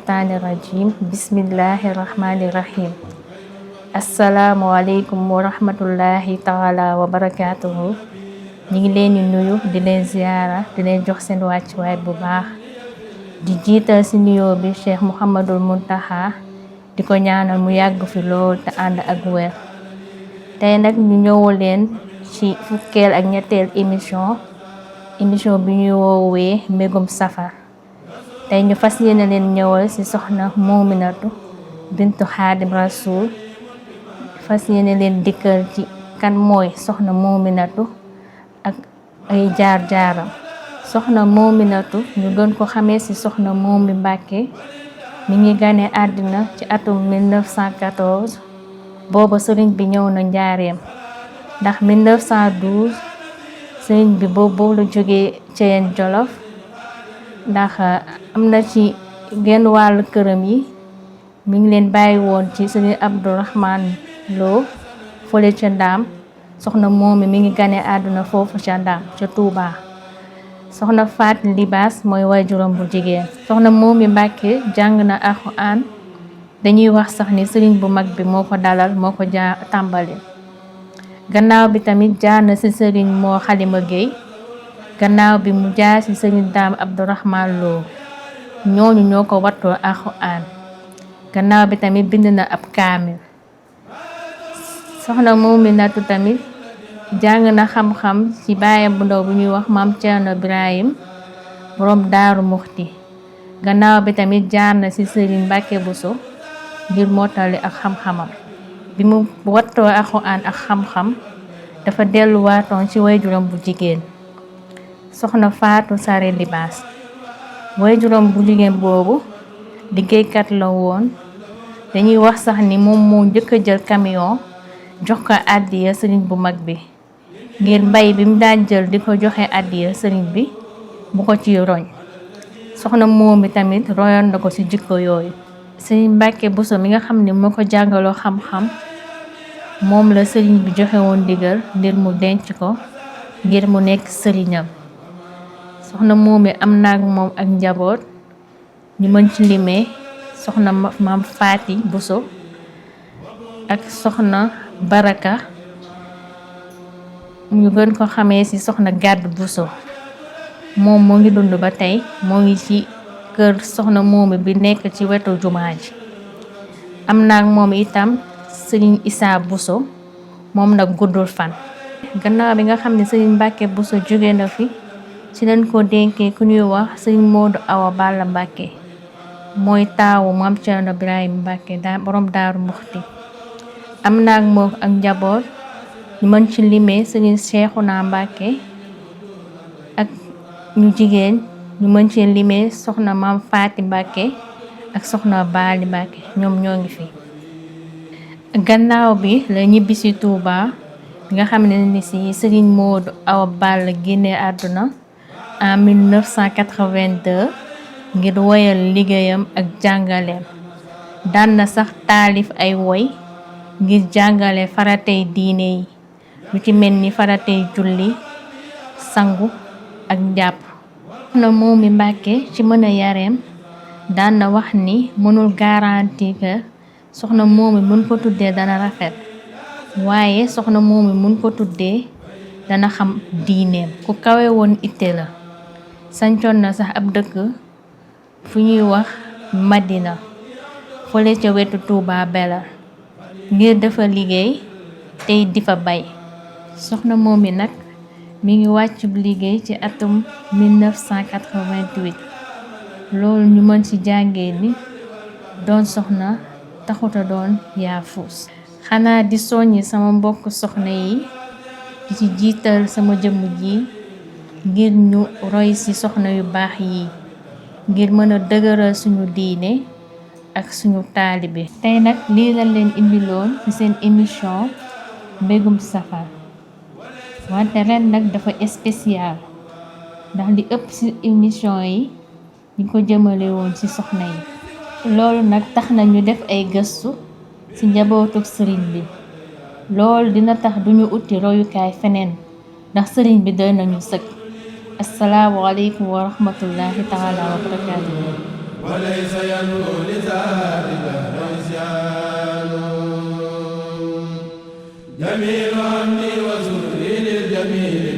Rajim. Bismillahirrahmanirrahim. Assalamualaikum warahmatullahi taala wabarakatuh. Ñi ngi leen di nuyu di leen ziara di leen jox seen wàccuwaay bu baax di jiital ci nuyoo bi Cheikh Mouhamadul Muntaha di ko ñaanal mu yàgg fi lool te ànd ak wér. Tey nag ñu ñëwul leen ci fukkeel ak ñetteel émission bi ñuy woowee mbégum safar. Tey ñu fas yéene leen ñëwal ci soxna Muminatu bintu Xaadim Rasul, fas yéene leen dikkal ci kan mooy soxna Muminatu ak ay jaar-jaaram. Soxna Muminatu ñu gën ko xamee ci soxna Mumi Mbàkke mi ngi gane àddina ci atum 1914. booba sëriñ bi ñëw na njaareem ndax 1912 sëriñ bi boobu la jógee Ceyeen Jolof, ndax am na ci genn wàllu këram yi mi ngi leen bàyyi woon ci sëriñ Abdourahman Lo fële ca Ndaam. soxna Momi mi ngi gane àdduna foofu ca Ndaam ca Touba. soxna Faat Libaas mooy waajuram bu jigéen. soxna Mumi Mbàkke jàng na Alxuraan, dañuy wax sax ni sëriñ bu mag bi moo ko dalal moo ko tàmbali. gannaaw bi tamit jaar na ci sëriñ moo Xalima Géey, gannaaw bi mu jaar ci sëriñ Daam Abdourahman Lo, ñooñu ñoo ko wattoo Alxuraan. gannaaw bi tamit bind na ab kaamil. soxna Muminatu tamit jàng na xam-xam ci baayam bu ndaw bu ñuy wax maam Cerno Ibrahim borom Daaru Muxti. gannaaw bi tamit jaar na ci sëriñ Mbàkke Buso ngir mottali ak xam-xamam. bi mu wattoo Alxuraan ak xam-xam dafa delluwaatoon ci waajuram bu jigéen soxna Faatu Sare Libaas. waajuram bu jigéen boobu liggéeykat la woon, dañuy wax sax ni moom moo njëkk a jël camion jox ko àddiya sëriñ bu mag bi ngir mbay bi mu daan jël di ko joxe àddiya sëriñ bi bu ko ci roñ. soxna Momi tamit royoon na ko ci jikko yooyu. sëriñ Mbàkke Buso mi nga xam ne moo ko jàngaloo xam-xam moom la sëriñ bi joxe woon ndigal ngir mu denc ko ngir mu nekk sëriñam. soxna Momi am naag moom ak njaboot, ñu mën ci limee soxna maam Faati Buso ak soxna Baraka, ñu gën ko xamee ci soxna Gàdd Buso. moom moo ngi dund ba tey, moo ngi ci kër soxna Momi bi nekk ci wetu jumaa ji. am naag moom itam sëriñ Isaa Buso, moom nag guddul fan. gannaaw bi nga xam ne sëriñ Mbàkke Buso jóge na fi ci lañ ko dénkee ku ñuy wax sëriñ Moodu Awa Balla Mbàkke, mooy taawu maam Cerno Ibrahim Mbàkke borom Daaru Muxti. am naag moom ak njaboot, ñu mën ci limee sëriñ Seexuna Mbàkke ak ñu jigéen, ñu mën ci limee soxna maam Faati Mbàkke ak soxna Baali Mbàkke, ñoom ñoo ngi fi. gannaaw bi la ñibbi ci Touba bi nga xam ne ni ci sëriñ Moodu Awa Balla génne àdduna en 1982 ngir woyal liggéeyam ak jàngaleem. daan na sax taalif ay woy ngir jàngale faratay diine yi, lu ci mel ni faratay julli, sangu ak njàpp. soxna Momi Mbàkke ci mën a yareem daan na wax ni mënul garanti que soxna Momi mën ko tuddee dana rafet, waaye soxna Momi mën ko tuddee dana xam diineem. ku kawe woon itte la. sancoon na sax ab dëkk fu ñuy wax Madina fële ca wetu Touba Belal ngir dafa liggéey tey di fa bay. soxna Momi nag mi ngi wàccub liggéey ci atum 1988. loolu ñu mën ci jàngee ni doon soxna taxuta doon yaafus. xanaa di soññi sama mbokk soxna yi di ci jiital sama jëmm ji ngir ñu roy ci soxna yu baax yi ngir mën a dëgëral suñu diine ak suñu taalibe. tey nag lii lañ leen indiloon ci seen émission mbégum safar, wante ren nag dafa spécial ndax li ëpp ci émission yi ñu ko jëmale woon ci soxna yi. loolu nag tax na ñu def ay gëstu ci njabootuk sëriñ bi. loolu dina tax duñu uti royukaay feneen ndax sëriñ bi doy nañu sëkk. assalaamu aleykum wa rahmatullahi taala wa barakaatuhu. وليس ينمو لذات العصيان جميل عمي وسري للجميل